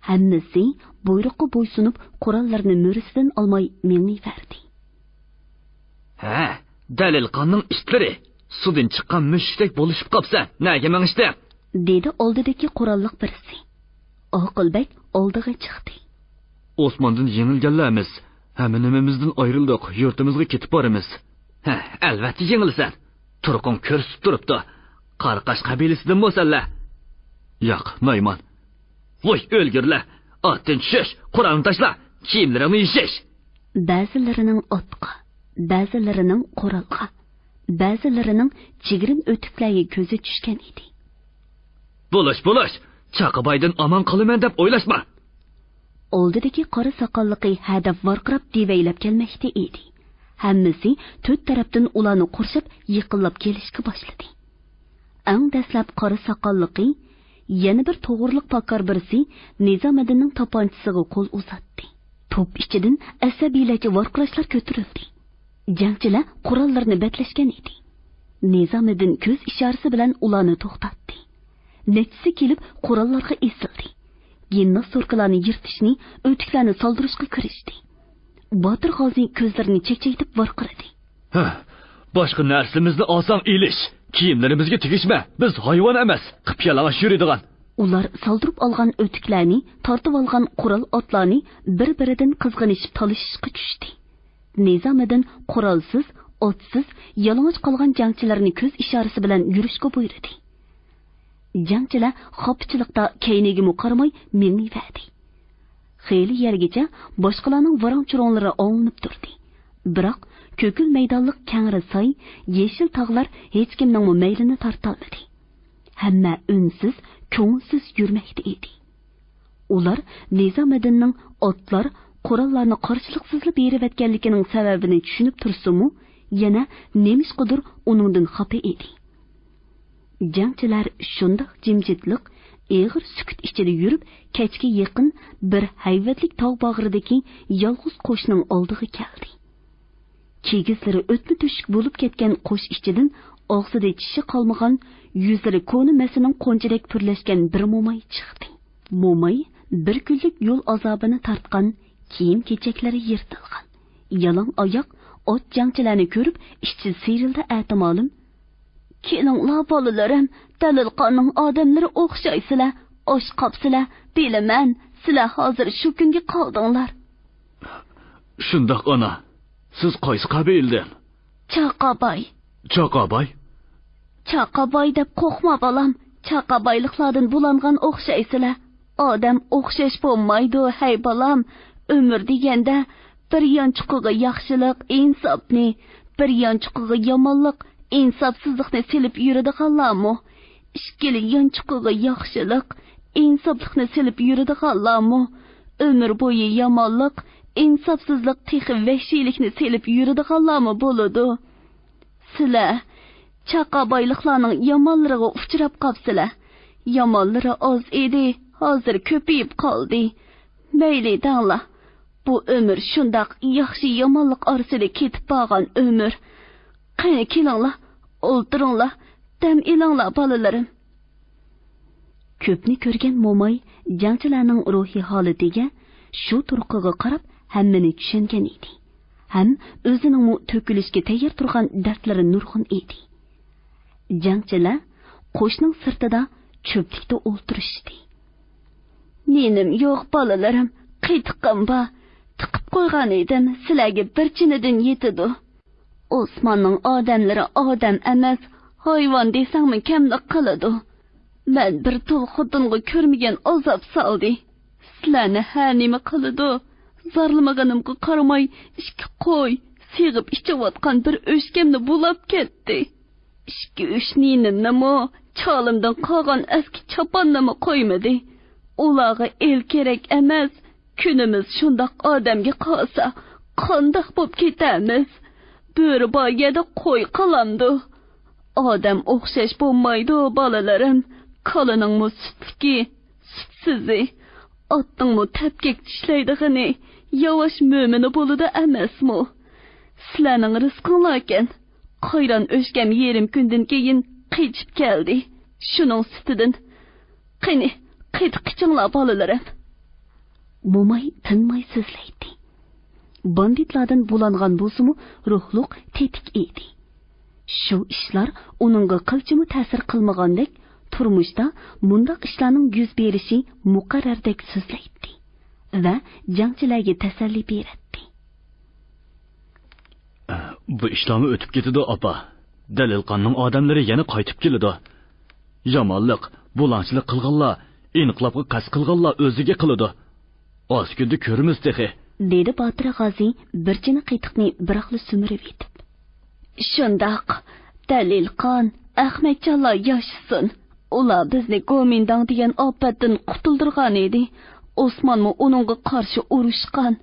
ھەممىسى بۇيرۇققا بويسۇنۇپ، قوراللىرىنى مۈرىسىدىن ئالماي مېڭىۋەردى. ھە، دەلىل قاننىڭ ئىتلىرى! سۇدىن چىققان مۈشۈكتەك بولۇشۇپ قاپسەن، نەگە مېڭىشتىڭ؟ دېدى ئالدىدىكى قوراللىق بىرسى. ئاقىل بەگ ئالدىغا چىقتى. ئوسماندىن يېڭىلگەنلەرمىز. ھەممە نېمىمىزدىن ئايرىلدۇق، يۇرتىمىزغا كېتىپ بارىمىز. ھە، ئەلۋەتتە يېڭىلىسەن. تۇرقۇڭ كۆرسىتىپ تۇرۇپتۇ. قاراقاش قەبىلىسىدىنمۇ سەنلەر؟ ياق، نايمان. ۋوي، ئۆلگۈرلەر! ئاتتىن چۈشۈش، قورالنى تاشلا، كىيىملىرىڭنى يېشىش! بەزىلىرىنىڭ ئاتقا، بەزىلىرىنىڭ قورالغا، بەزىلىرىنىڭ چىگرىم ئۆتۈكلەرگە كۆزى چۈشكەن ئىدى. بولۇش، بولۇش! چاقىبايدىن ئامان قالىمەن دەپ ئويلاشما! ئالدىدىكى قارا ساقاللىقى ھەدەپ ۋارقىراپ دېۋەيلەپ كەلمەكتە ئىدى. ھەممىسى تۆت تەرەپتىن ئۇلارنى قورشاپ يېقىنلاپ كېلىشكە باشلىدى. ئەڭ دەسلەپ قارا ساقاللىقى، يەنە بىر توغرىلىق پاكار بىرسى نىزامىدىننىڭ تاپانچىسىغا قول ئۇزاتتى. توپ ئىچىدىن ئەسەبىيلەرچە ۋارقىراشلار كۆتۈرۈلدى. جەڭچىلەر قوراللىرىنى بەتلەشكەن ئىدى. نىزامىدىن كۆز ئىشارىسى بىلەن ئۇلارنى توختاتتى. نەچچىسى كېلىپ قوراللارغا ئېسىلدى. گىمناستوركىلارنى يىرتىشنى، ئۆتۈكلەرنى سالدۇرۇشقا كىرىشتى. باتۇر غازى كۆزلىرىنى چەكچەيتىپ ۋارقىرىدى. ھە، باشقا نەرسىمىزنى ئالساڭ ئېلىش، كىيىملىرىمىزگە تېگىشمە، بىز ھايۋان ئەمەس، قىپيالىڭاچ يۈرىدىغان. ئۇلار سالدۇرۇپ ئالغان ئۆتۈكلەرنى، تارتىۋالغان قورال ئاتلارنى بىر-بىرىدىن قىزغىنىشىپ تالىشىشقا چۈشتى. نىزامىدىن قورالسىز، ئاتسىز، يالىڭاچ قالغان جەڭچىلەرنى كۆز ئىشارىسى بىلەن يۈرۈشكە بۇيرۇدى. جەڭچىلەر خاپىچىلىقتا كەينىگىمۇ قارىماي مېڭىۋەردى. خېلى يەرگىچە باشقىلارنىڭ ۋاراڭ-چۇرۇڭلىرى ئاڭلىنىپ تۇردى. بىراق، كۆكۈل مەيدانلىق كەڭرى ساي، يېشىل تاغلار ھېچكىمنىڭمۇ مەيلىنى تارتالمىدى. ھەممە ئۈنسىز، كۆڭۈلسىز يۈرمەكتە ئىدى. ئۇلار نىزامىدىننىڭ ئاتلار، قوراللارنى قارشىلىقسىزلا بېرىۋەتكەنلىكىنىڭ سەۋەبىنى چۈشىنىپ تۇرسىمۇ، يەنە نېمىشقىدۇر ئۇنىڭدىن خاپا ئىدى. جەڭچىلەر شۇنداق جىمجىتلىق، ئېغىر سۈكۈت ئىچىدە يۈرۈپ، كەچكە يېقىن بىر ھەيۋەتلىك تاغ باغرىدىكى يالغۇز قوشنىڭ ئالدىغا كەلدى. كىگىزلىرى ئۆتمە تۆشۈك بولۇپ كەتكەن قوش ئىچىدىن ئاغزىدا چىشى قالمىغان، يۈزلىرى كونا مەسىنىڭ قونچىدەك پۈرلەشكەن بىر موماي چىقتى. موماي بىر كۈنلۈك يول ئازابىنى تارتقان، كىيىم-كېچەكلىرى يىرتىلغان، يالاڭ ئاياق ئات جەڭچىلەرنى كۆرۈپ ئىچى سىيرىلدى ئەتىمالىم. كېلىڭلار بالىلىرىم، دەلىلقاننىڭ ئادەملىرى ئوخشايسىلەر، ئاچ قاپسىلەر، بىلىمەن، سىلەر ھازىر شۇ كۈنگە قالدىڭلار. شۇنداق ئانا، سىز قايسى قەبىلىدىن؟ چاقاباي. چاقاباي؟ چاقاباي دەپ قورقما بالام، چاقابايلىقلاردىن بۇلانغان ئوخشايسىلەر. ئادەم ئوخشاش بولمايدۇ ھەي بالام، ئۆمۈر دېگەندە بىر يانچۇقىغا ياخشىلىق، ئىنساپنى، بىر يانچۇقىغا يامانلىق، ئىنساپسىزلىقنى سېلىپ يۈرىدىغانلارمۇ، ئىككىلا يانچۇقىغا ياخشىلىق، ئىنساپلىقنى سېلىپ يۈرىدىغانلارمۇ، ئۆمۈر بويى يامانلىق، ئىنساپسىزلىق، تېخى ۋەھشىيلىكنى سېلىپ يۈرىدىغانلارمۇ بولىدۇ. سىلەر چاقابايلىقلارنىڭ يامانلىرىغا ئۇچراپ قاپسىلەر. يامانلىرى ئاز ئىدى، ھازىر كۆپىيىپ قالدى. مەيلى دەڭلار. بۇ ئۆمۈر شۇنداق ياخشى-يامانلىق ئارىسىدا كېتىپ بارغان ئۆمۈر. قېنى كېلىڭلار، ئولتۇرۇڭلار، دەم ئېلىڭلار بالىلىرىم. كۆپنى كۆرگەن موماي جەڭچىلەرنىڭ روھىي ھالىتىگە، شۇ تۇرقىغا قاراپ ھەممىنى چۈشەنگەن ئىدى. ھەم ئۆزىنىڭمۇ تۆكۈلۈشكە تەييار تۇرغان دەردلىرى نۇرغۇن ئىدى. جەڭچىلەر قوشنىڭ سىرتىدا چۆپلۈكتە ئولتۇرۇشتى. نېنىم يوق بالىلىرىم، قېتىقىم بار. تىقىپ قويغان ئىدىم، سىلەرگە بىر چىنىدىن يېتىدۇ. ئوسماننىڭ ئادەملىرى ئادەم ئەمەس، ھايۋان دېسەڭمۇ كەملىك قىلىدۇ. مەن بىر تۇل خوتۇنغا كۆرمىگەن ئازاب سالدى. سىلەرنى ھەر نېمە قىلىدۇ. زارلىمىغىنىمغا قارىماي، ئىككى قوي، سېغىپ ئىچىۋاتقان بىر ئۆچكەمنى بۇلاپ كەتتى. ئىككى-ئۈچ نېنىمنىمۇ، چالىمدىن قالغان ئەسكى چاپاننىمۇ قويمىدى. ئۇلارغا ئېل كېرەك ئەمەس، كۈنىمىز شۇنداق ئادەمگە قالسا، قانداق بوپ كېتەرمىز؟ بۆرە بار يەردە قوي قالامدۇ؟ ئادەم ئوخشاش بولمايدۇ، بالىلىرىم. كالىنىڭمۇ سۈتلۈكى، سۈتسىزى، ئاتنىڭمۇ تەپكەك چىشلەيدىغىنى، ياۋاش مۆمىنى بولىدۇ ئەمەسمۇ؟ سىلەرنىڭ رىزقىڭلاركەن. قايران ئۆچكەم يېرىم كۈندىن كېيىن قېچىپ كەلدى. شۇنىڭ سۈپىتىدىن، قېنى، قېتىپ قېچىڭلار، بالىلىرىم. موماي تىنماي سۆزلەيتتى. باندىتلاردىن بۇلانغان بولسىمۇ، روھلۇق، تېتىك ئىدى. شۇ ئىشلار ئۇنىڭغا قىلچىمۇ تەسىر قىلمىغاندەك، تۇرمۇشتا مۇنداق ئىشلارنىڭ يۈز بېرىشى مۇقەررەردەك سۆزلەيتتى ۋە جەڭچىلەرگە تەسەللى بېرەتتى. بۇ ئىشلارمۇ ئۆتۈپ كېتىدۇ، ئاپا. دەلىلقاننىڭ ئادەملىرى يەنە قايتىپ كېلىدۇ. يامانلىق، بۇلاڭچىلىق قىلغانلار، ئىنقىلابقا قەست قىلغانلار ئۆزىگە قىلىدۇ. ئاز كۈندە كۆرىمىز تېخى. دېدى باتىر غازى بىر چىنە قېتىقنى بىراقلا سۈمۈرۈۋېتىپ. شۇنداق، دەلىلقان، ئەخمەتجانلار ياشىسۇن. ئۇلار بىزنى گومىنداڭ دېگەن ئاپەتتىن قۇتۇلدۇرغان ئىدى. ئوسمانمۇ ئۇنىڭغا قارشى ئۇرۇشقان.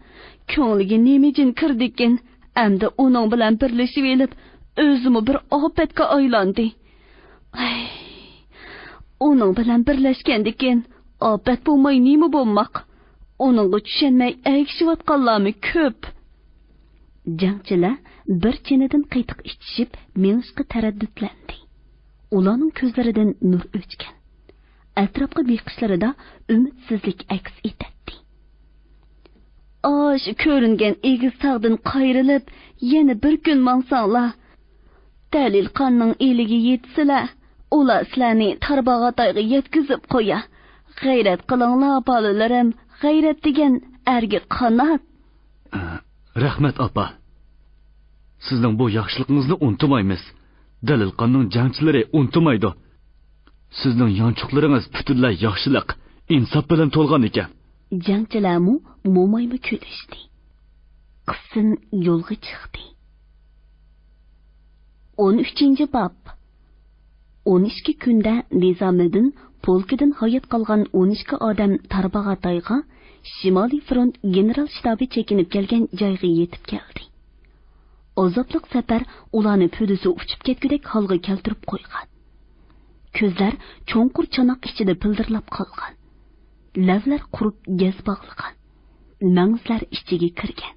كۆڭلىگە نېمە جىن كىردىكىن؟ ئەمدى ئۇنىڭ بىلەن بىرلىشىۋېلىپ، ئۆزىمۇ بىر ئاپەتكە ئايلاندى. ئاي، ئۇنىڭ بىلەن بىرلەشكەندىكىن، ئاپەت بولماي نېمە بولماق؟ ئۇنىڭغا چۈشەنمەي ئەگىشىۋاتقانلارمۇ كۆپ. جەڭچىلەر بىر چىنىدىن قېتىق ئىچىشىپ مېڭىشقا تەرەددۇتلەندى. ئۇلارنىڭ كۆزلىرىدىن نۇر ئۆچكەن. ئەتراپقا بېقىشلىرىدا ئۈمىدسىزلىك ئەكس ئېتەتتى. ئاشۇ كۆرۈنگەن ئېگىز تاغدىن قايرىلىپ، يەنە بىر كۈن ماڭساڭلار، دەلىلقاننىڭ ئېلىگە يېتىسىلە، ئۇلار سىلەرنى تارباغاتايغا يەتكۈزۈپ قويا. غەيرەت قىلىڭلار، بالىلىرىم، غەيرەت دېگەن ئەرگە قانات. رەھمەت، ئاپا. سىزنىڭ بۇ ياخشىلىقىڭىزنى ئۇنتۇمايمىز. دەلىلقاننىڭ جەڭچىلىرى ئۇنتۇمايدۇ. سىزنىڭ يانچۇقلىرىڭىز پۈتۈنلەي ياخشىلىق، ئىنساپ بىلەن تولغان ئىكەن. جەڭچىلەرمۇ، مومايمۇ كۈلۈشتى. قىسىم يولغا چىقتى. ئون ئۈچىنچى باب. ئون ئىككى كۈندە نىزامىدىن پولكىدىن ھايات قالغان ئون ئىككى ئادەم تارباغاتايغا، شىمالىي فرونت گېنېرال شتابى چېكىنىپ كەلگەن جايغا يېتىپ كەلدى. ئازابلىق سەپەر ئۇلارنى پۈدىسى ئۇچۇپ كەتكۈدەك ھالغا كەلتۈرۈپ قويغان. كۆزلەر چوڭقۇر چاناق ئىچىدە پىلدىرلاپ قالغان. لەۋلەر قۇرۇپ گەز باغلىغان. مەڭزلەر ئىچىگە كىرگەن.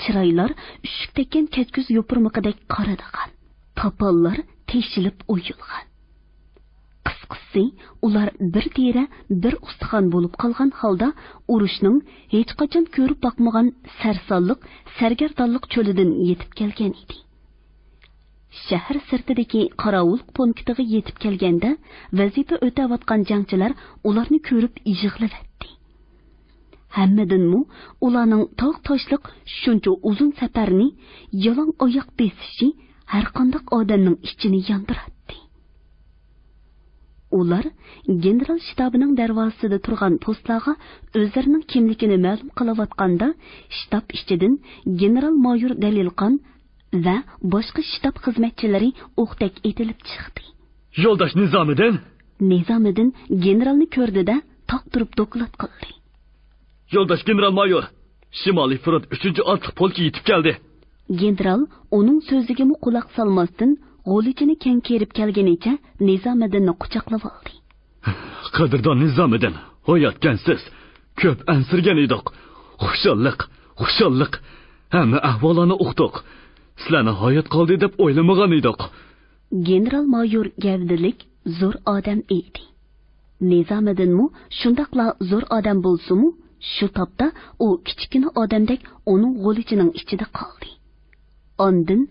چىرايلار ئۈششۈك تەگكەن كەتكۈز يوپۇرمىقىدەك قارىدىغان. تاپانلار تېشىلىپ ئويۇلغان. قىسقىسى، ئۇلار بىر تېرە، بىر ئۇستىخان بولۇپ قالغان ھالدا ئۇرۇشنىڭ ھېچقاچان كۆرۈپ باقمىغان سەرسانلىق، سەرگەردانلىق چۆلىدىن يېتىپ كەلگەن ئىدى. شەھەر سىرتىدىكى قاراۋۇل پونكىتىغا يېتىپ كەلگەندە، ۋەزىپە ئۆتەۋاتقان جەڭچىلەر ئۇلارنى كۆرۈپ يىغلىۋەتتى. ھەممىدىنمۇ ئۇلارنىڭ تاغ تاشلىق شۇنچە ئۇزۇن سەپەرنى يالاڭ ئاياق بېسىشى ھەرقانداق ئادەمنىڭ ئىچىنى ياندۇراتتى. ئۇلار گېنېرال شتابىنىڭ دەرۋازىسىدا تۇرغان پوستلارغا ئۆزلىرىنىڭ كىملىكىنى مەلۇم قىلىۋاتقاندا، شتاب ئىچىدىن گېنېرال مايور دەلىلقان ۋە باشقا شتاب خىزمەتچىلىرى ئوقتەك ئېتىلىپ چىقتى. يولداش نىزامىدىن! نىزامىدىن گېنېرالنى كۆردى-دە، تاق تۇرۇپ دوكلات قىلدى. يولداش گېنېرال مايور، شىمالىي فرونت ئۈچىنچى ئاتلىق پولكى يېتىپ كەلدى. گېنېرال ئۇنىڭ سۆزىگىمۇ قۇلاق سالماستىن، غۇلىچىنى كەڭ كېرىپ كەلگىنىچە نىزامىدىننى قۇچاقلىۋالدى. قەدىردان نىزامىدىن، ھاياتكەنسىز. كۆپ ئەنسىرىگەن ئىدۇق. خۇشاللىق، خۇشاللىق. ھەممە ئەھۋاللارنى ئۇقتۇق. سىلەرنى ھايات قالدى دەپ ئويلىمىغان ئىدۇق. گېنېرال مايور گەۋدىلىك، زور ئادەم ئىدى. نىزامىدىنمۇ شۇنداقلا زور ئادەم بولسىمۇ، شۇ تاپتا ئۇ كىچىككىنە ئادەمدەك ئۇنىڭ غۇلىچىنىڭ ئىچىدە قالدى. ئاندىن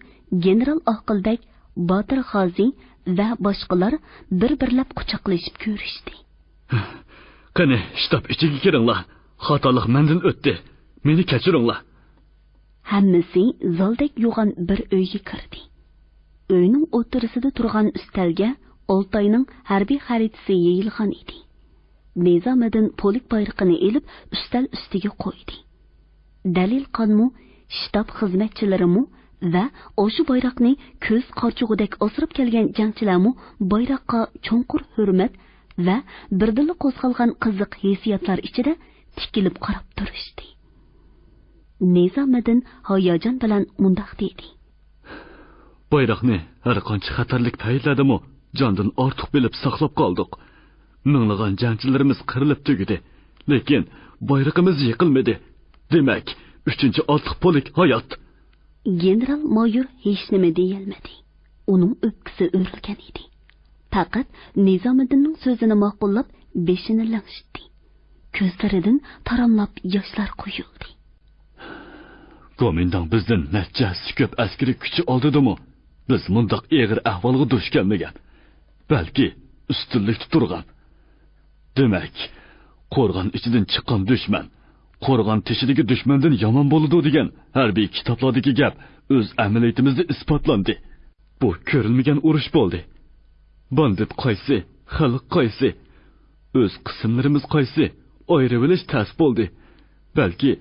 گېنېرال ئاقىلبەگ، باتىر غازى ۋە باشقىلار بىر-بىرلەپ قۇچاقلىشىپ كۆرۈشتى. قېنى، شتاب ئىچىگە كىرىڭلار. خاتالىق مەندىن ئۆتتى. مېنى كەچۈرۈڭلار. ھەممىسى زالدەك يوغان بىر ئۆيگە كىردى. ئۆينىڭ ئوتتۇرىسىدا تۇرغان ئۈستەلگە ئالتاينىڭ ھەربىي خەرىتىسى يېيىلغان ئىدى. نىزامىدىن پولك بايرىقىنى ئېلىپ، ئۈستەل ئۈستىگە قويدى. دەلىلقانمۇ، شتاب خىزمەتچىلىرىمۇ ۋە ئاشۇ بايراقنى كۆز قارىچۇقىدەك ئاسراپ كەلگەن جەڭچىلەرمۇ بايراققا چوڭقۇر ھۆرمەت ۋە بىردىنلا قوزغالغان قىزىق ھېسسىياتلار ئىچىدە تىكىلىپ قاراپ تۇرۇشتى. نىزامىدىن ھاياجان بىلەن مۇنداق دېدى. بايراقنى ھەر قانچە خەتەرلىك پەيتلەردىمۇ جاندىن ئارتۇق بىلىپ ساقلاپ قالدۇق. مىڭلىغان جەڭچىلىرىمىز قىرىلىپ تۈگىدى، لېكىن بايرىقىمىز يىقىلمىدى. دېمەك، ئۈچىنچى ئاتلىق پولك ھايات. گېنېرال مايور ھېچنېمە دېيەلمىدى. ئۇنىڭ ئۆپكىسى ئۆرۈلگەن ئىدى. پەقەت نىزامىدىننىڭ سۆزىنى ماقۇللاپ، بېشىنى لىڭشىتتى. كۆزلىرىدىن تاراملاپ ياشلار قۇيۇلدى. گومىنداڭ بىزدىن نەچچە ھەسسە كۆپ ئەسكىرىي كۈچى ئالدىدىمۇ، بىز مۇنداق ئېغىر ئەھۋالغا دۇچ كەلمىگەن. بەلكى ئۈستۈنلۈكتە تۇرغان. دېمەك، قورغان ئىچىدىن چىققان دۈشمەن قورغان تېشىدىكى دۈشمەندىن يامان بولىدۇ دېگەن ھەربىي كىتابلاردىكى گەپ ئۆز ئەمەلىيىتىمىزدە ئىسپاتلاندى. بۇ كۆرۈلمىگەن ئۇرۇش بولدى. باندىت قايسى، خەلق قايسى، ئۆز قىسىملىرىمىز قايسى، ئايرىۋېلىش تەس بولدى. بەلكى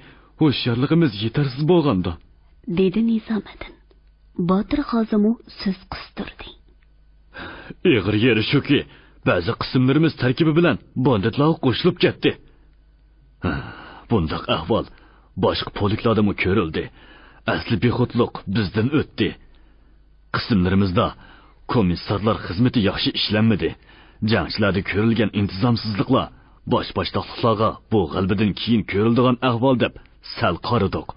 ھوشيارلىقىمىز يېتەرسىز بولغاندۇ، دېدى نىزامىدىن. باتىر غازىمۇ سۆز قىستۇردى. ئېغىر يېرى شۇكى، بەزى قىسىملىرىمىز تەركىبى بىلەن باندىتلارغا قوشۇلۇپ كەتتى. بۇنداق ئەھۋال باشقا پولكلاردىمۇ كۆرۈلدى. ئەسلى بىخۇدلۇق بىزدىن ئۆتتى. قىسىملىرىمىزدا كومىسسارلار خىزمىتى ياخشى ئىشلەنمىدى. جەڭچىلەردە كۆرۈلگەن ئىنتىزامسىزلىقلار باش-باشتاقلىقلارغا بۇ غەلىبىدىن كېيىن كۆرۈلىدىغان ئەھۋال دەپ سەل قارىدۇق.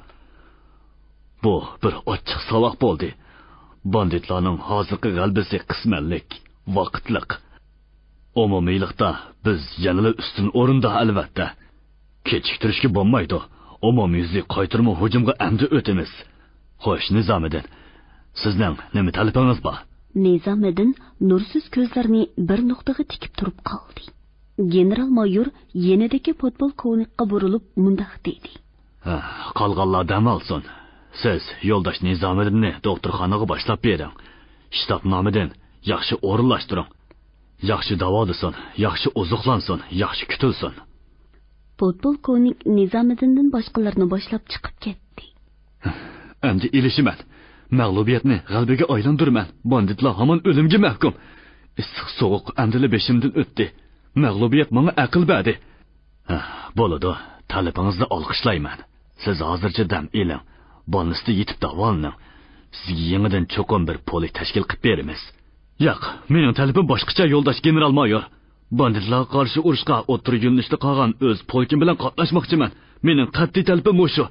بۇ بىر ئاچچىق ساۋاق بولدى. باندىتلارنىڭ ھازىرقى غەلىبىسى قىسمەنلىك، ۋاقىتلىق. ئومۇمىيلىقتا بىز يەنىلا ئۈستۈن ئورۇندا، ئەلۋەتتە. كېچىكتۈرۈشكە بولمايدۇ. ئومۇميۈزلۈك قايتۇرما ھۇجۇمغا ئەمدى ئۆتىمىز. خوش، نىزامىدىن، سىزنىڭ نېمە تەلىپىڭىز بار؟ نىزامىدىن نۇرسىز كۆزلىرىنى بىر نۇقتىغا تىكىپ تۇرۇپ قالدى. گېنېرال مايور يېنىدىكى پودپولكوۋنىكقا بۇرۇلۇپ مۇنداق دېدى. ھە، قالغانلار دەم ئالسۇن. سىز يولداش نىزامىدىننى دوختۇرخانىغا باشلاپ بېرىڭ. شتابنامىدىن ياخشى ئورۇنلاشتۇرۇڭ. ياخشى داۋالىسۇن، ياخشى ئوزۇقلانسۇن، ياخشى كۈتۈلسۇن. پودپولكوۋنىك نىزامىدىندىن باشقىلارنى باشلاپ چىقىپ كەتتى. ئەمدى ئېلىشىمەن. مەغلۇبىيەتنى غەلىبىگە ئايلاندۇرىمەن. باندىتلار ھامان ئۆلۈمگە مەھكۇم. ئىسسىق سوغۇق ئەمدىلا بېشىمدىن ئۆتتى. مەغلۇبىيەت ماڭا ئەقىل بەردى. ھە، بولىدۇ. تەلىپىڭىزنى ئالقىشلايمەن. سىز ھازىرچە دەم ئېلىڭ. بالنىستا يېتىپ داۋالىنىڭ. سىزگە يېڭىدىن چوقۇم بىر پولك تەشكىل قىلىپ بېرىمىز. ياق، مېنىڭ تەلىپىم باشقىچە، يولداش گېنېرال مايور. باندىتلارغا قارشى ئۇرۇشقا ئوتتۇرا يۆنىلىشتە قالغان ئۆز پولكۇم بىلەن قاتناشماقچىمەن. مېنىڭ قەتئىي تەلىپىم مۇشۇ.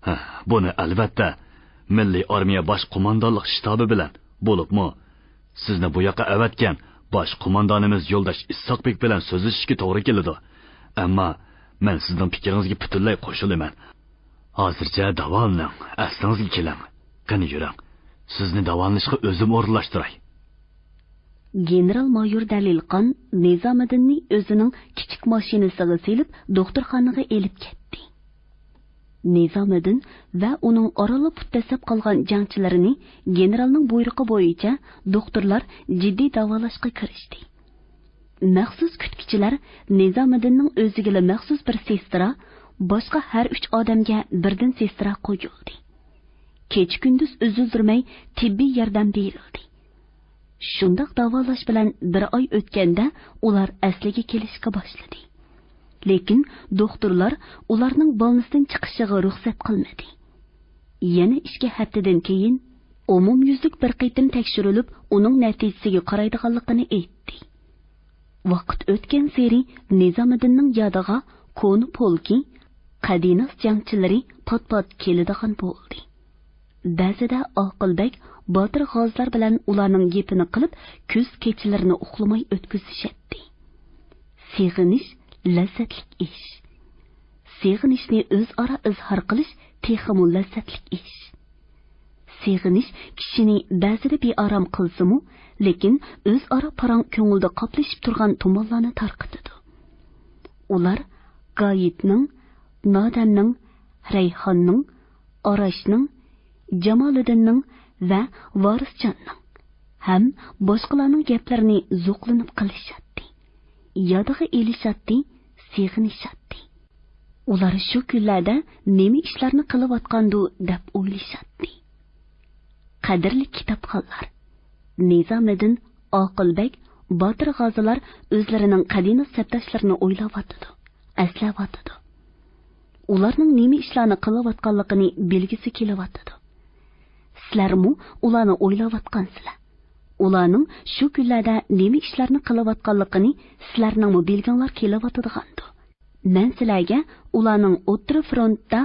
ھە، بۇنى ئەلۋەتتە مىللىي ئارمىيە باش قوماندانلىق شتابى بىلەن، بولۇپمۇ سىزنى بۇ ياققا ئەۋەتكەن باش قوماندانىمىز يولداش ئىسھاق بېك بىلەن سۆزلىشىشكە توغرا كېلىدۇ. ئەمما مەن سىزنىڭ پىكرىڭىزگە پۈتۈنلەي قوشۇلىمەن. ھازىرچە داۋالىنىڭ، ئەسلىڭىزگە كېلىڭ. قېنى يۈرۈڭ. سىزنى داۋالىنىشقا ئۆزۈم ئورۇنلاشتۇراي. گېنېرال مايور دەلىلقان نىزامىدىننى ئۆزىنىڭ كىچىك ماشىنىسىغا سېلىپ، دوختۇرخانىغا ئېلىپ كەتتى. نىزامىدىن ۋە ئۇنىڭ ئارانلا پۇت دەسسەپ قالغان جەڭچىلىرىنى گېنېرالنىڭ بۇيرۇقى بويىچە دوختۇرلار جىددىي داۋالاشقا كىرىشتى. مەخسۇس كۈتكۈچىلەر نىزامىدىننىڭ ئۆزىگىلا مەخسۇس بىر سېسترا، باشقا ھەر ئۈچ ئادەمگە بىردىن سېسترا قويۇلدى. كېچە-كۈندۈز ئۈزۈلدۈرمەي تېببىي ياردەم بېرىلدى. شۇنداق داۋالاش بىلەن بىر ئاي ئۆتكەندە ئۇلار ئەسلىگە كېلىشكە باشلىدى. لېكىن دوختۇرلار ئۇلارنىڭ بالنىستىن چىقىشىغا رۇخسەت قىلمىدى. يەنە ئىككى ھەپتىدىن كېيىن ئومۇميۈزلۈك بىر قېتىم تەكشۈرۈلۈپ، ئۇنىڭ نەتىجىسىگە قارايدىغانلىقىنى ئېيتتى. ۋاقىت ئۆتكەنسېرى نىزامىدىننىڭ يادىغا كونا پولكى، قەدىناس جەڭچىلىرى پات-پات كېلىدىغان بولدى. بەزىدە ئاقىل بەگ باتىر غازىلار بىلەن ئۇلارنىڭ گېپىنى قىلىپ، كۈز كېچىلىرىنى ئۇخلىماي ئۆتكۈزۈشەتتى. سېغىنىش لەززەتلىك ئىش. سېغىنىشنى ئۆزئارا ئىزھار قىلىش تېخىمۇ لەززەتلىك ئىش. سېغىنىش كىشىنى بەزىدە بىئارام قىلسىمۇ، لېكىن ئۆزئارا پاراڭ كۆڭۈلدە قاپلىشىپ تۇرغان تۇمانلارنى تارقىتىدۇ. ئۇلار گايىتنىڭ، نادەمنىڭ، رەيھاننىڭ، ئاراشنىڭ، جامالىدىننىڭ ۋە ۋارىسجاننىڭ ھەم باشقىلارنىڭ گەپلىرىنى زوقلىنىپ قىلىشاتتى. يادىغا ئېلىشاتتى، سېغىنىشاتتى. ئۇلار شۇ كۈنلەردە نېمە ئىشلارنى قىلىۋاتقاندۇ دەپ ئويلىشاتتى. قەدىرلىك كىتابخانلار، نىزامىدىن، ئاقىل بەگ، باتىر غازىلار ئۆزلىرىنىڭ قەدىمىي سەپداشلىرىنى ئويلاۋاتىدۇ، ئەسلەۋاتىدۇ. ئۇلارنىڭ نېمە ئىشلارنى قىلىۋاتقانلىقىنى بىلگۈسى كېلىۋاتىدۇ. سىلەرمۇ ئۇلارنى ئويلاۋاتقانسىلەر. ئۇلارنىڭ شۇ كۈنلەردە نېمە ئىشلارنى قىلىۋاتقانلىقىنى سىلەرنىڭمۇ بىلگۈڭلار كېلىۋاتىدىغاندۇ. مەن سىلەرگە ئۇلارنىڭ ئوتتۇرا فرونتتا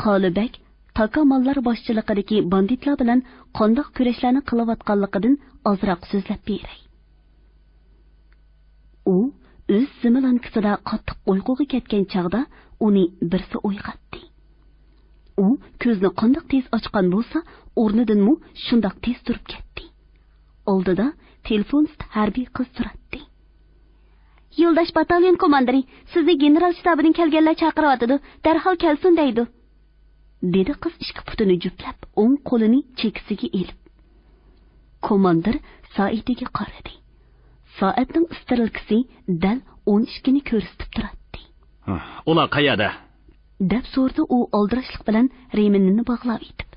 قالىبەگ، تاكامانلار باشچىلىقىدىكى باندىتلار بىلەن قانداق كۈرەشلەرنى قىلىۋاتقانلىقىدىن ئازراق سۆزلەپ بېرەي. ئۇ ئۆز زىمىلانكىسىدا قاتتىق ئۇيقۇغا كەتكەن چاغدا ئۇنى بىرسى ئويغاتتى. ئۇ كۆزنى قانداق تېز ئاچقان بولسا، ئورنىدىنمۇ شۇنداق تېز تۇرۇپ كەتتى. ئالدىدا تېلېفونىست ھەربىي قىز تۇراتتى. يولداش باتاليون كوماندىرى، سىزنى گېنېرال شتابىدىن كەلگەنلەر چاقىرىۋاتىدۇ، دەرھال كەلسۇن دەيدۇ. دېدى قىز ئىككى پۇتىنى جۈپلەپ، ئوڭ قولىنى چېكىسىگە ئېلىپ. كوماندىر سائىتىگە قارىدى. سائەتنىڭ ئىسترېلكىسى دەل ئون ئىككىنى كۆرسىتىپ تۇراتتى. ئۇلار قەيەردە؟ دەپ سورىدى ئۇ ئالدىراشلىق بىلەن رېمېنىنى باغلاۋېتىپ.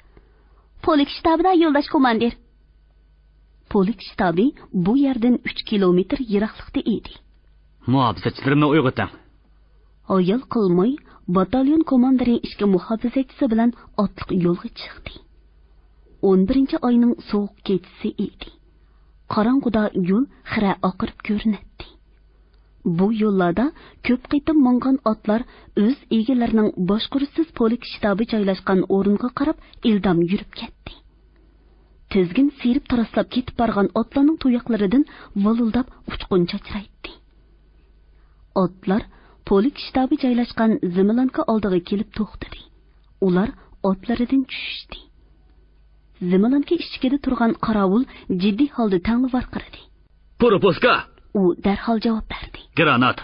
پولك شتابىدا، يولداش كوماندىر. پولك شتابى بۇ يەردىن ئۈچ كىلومېتىر يىراقلىقتا ئىدى. مۇھاپىزەتچىلىرىمنى ئويغىتىڭ. ھايال قىلماي، باتاليون كوماندىرى ئىككى مۇھاپىزەتچىسى بىلەن ئاتلىق يولغا چىقتى. ئون بىرىنچى ئاينىڭ سوغۇق كېچىسى ئىدى. قاراڭغۇدا يول خىرە ئاقىرىپ كۆرۈنەتتى. بۇ يوللاردا كۆپ قېتىم ماڭغان ئاتلار ئۆز ئىگىلىرىنىڭ باشقۇرۇشسىز پولك شتابى جايلاشقان ئورۇنغا قاراپ ئىلدام يۈرۈپ كەتتى. تىزگىن سىيرىپ تاراسلاپ كېتىپ بارغان ئاتلارنىڭ تۇياقلىرىدىن ۋالىلداپ ئۇچقۇن چاچرايتتى. ئاتلار پولك شتابى جايلاشقان زېمىلانكا ئالدىغا كېلىپ توختىدى. ئۇلار ئاتلىرىدىن چۈشۈشتى. زېمىلانكا ئىشىكىدە تۇرغان قاراۋۇل جىددىي ھالدا تەڭلا ۋارقىرىدى. پروپوسكا! ئۇ دەرھال جاۋاب بەردى. گرانات!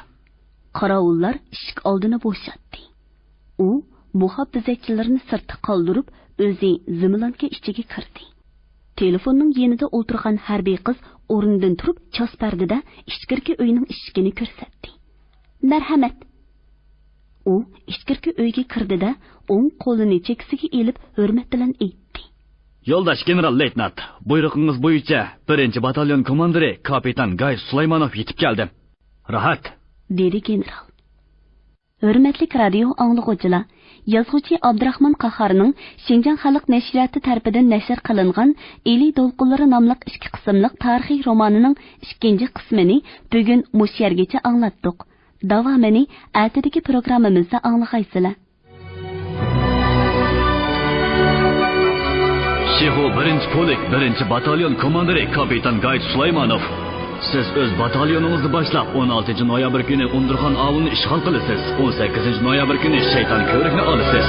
قاراۋۇللار ئىشىك ئالدىنى بوشاتتى. ئۇ مۇھاپىزەتچىلىرىنى سىرتتا قالدۇرۇپ، ئۆزى زېمىلانكا ئىچىگە كىردى. تېلېفوننىڭ يېنىدا ئولتۇرغان ھەربىي قىز ئورنىدىن تۇرۇپ، چاس بەردى-دە، ئىچكىرىكى ئۆينىڭ ئىشىكىنى كۆرسەتتى. مەرھەمەت! ئۇ ئىچكىرىكى ئۆيگە كىردى-دە، ئوڭ قولىنى چېكىسىگە ئېلىپ، ھۆرمەت بىلەن ئېيتتى. يولداش گېنېرال لېيتېنانت، بۇيرۇقىڭىز بويىچە بىرىنچى باتاليون كوماندىرى كاپىتان گاي سۇلايمانوف يېتىپ كەلدى. راھەت! دېدى گېنېرال. ھۆرمەتلىك رادىيو ئاڭلىغۇچىلار، يازغۇچى ئابدۇراخمان قاھارنىڭ شىنجاڭ خەلق نەشرىياتى تەرىپىدىن نەشر قىلىنغان ئىلى دولقۇنلىرى ناملىق ئىككى قىسىملىق تارىخىي رومانىنىڭ ئىككىنچى قىسمىنى بۈگۈن مۇشۇ يەرگىچە ئاڭلاتتۇق. داۋامىنى ئەتىدىكى پروگراممىمىزدا ئاڭلىغايسىلەر. شىخۇ بىرىنچى پولك بىرىنچى باتاليون كوماندىرى كاپىتان گايىت سۇلايمانوف. سىز ئۆز باتاليونىڭىزنى باشلاپ، ئون ئالتىنچى نويابىر كۈنى ئۇندۇرخان ئاۋۇلىنى ئىشغال قىلىسىز. ئون سەككىزىنچى نويابىر كۈنى شەيتان كۆۋرۈكنى ئالىسىز.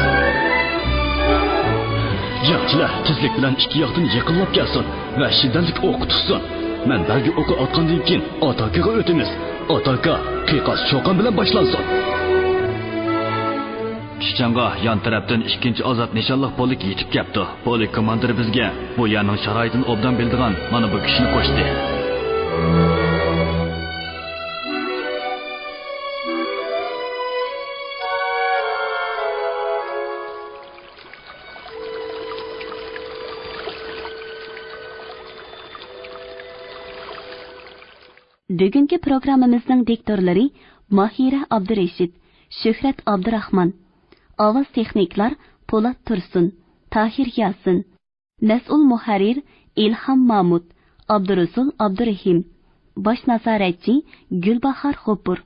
جەڭچىلەر تېزلىك بىلەن ئىككى ياقتىن يېقىنلاپ كەلسۇن ۋە شىددەتلىك ئوق تۇتسۇن. مەن بەلگە ئوقى ئاتقاندىن كېيىن ئاتاكىغا ئۆتىمىز. ئاتاكا قىيقاس چۇقان بىلەن باشلانسۇن. چۈشچاڭغا يان تەرەپتىن ئىككىنچى ئازاد نىشانلىق پولك يېتىپ كەپتۇ. پولك كوماندىرى بىزگە بۇ يەرنىڭ شارائىتىنى ئوبدان بىلىدىغان مانا بۇ كىشىنى قوشتى. بۈگۈنكى پروگراممىمىزنىڭ دىكتورلىرى ماھىرە ئابدۇرېشىت، شۆھرەت ئابدۇراخمان، ئاۋاز تېخنىكلار پولات تۇرسۇن، تاھىر ياسىن، مەسئۇل مۇھەررىر ئىلھام مامۇت، ئابدۇرۇسۇل ئابدۇرېھىم، باش نازارەتچى گۈلباھار غوپۇر.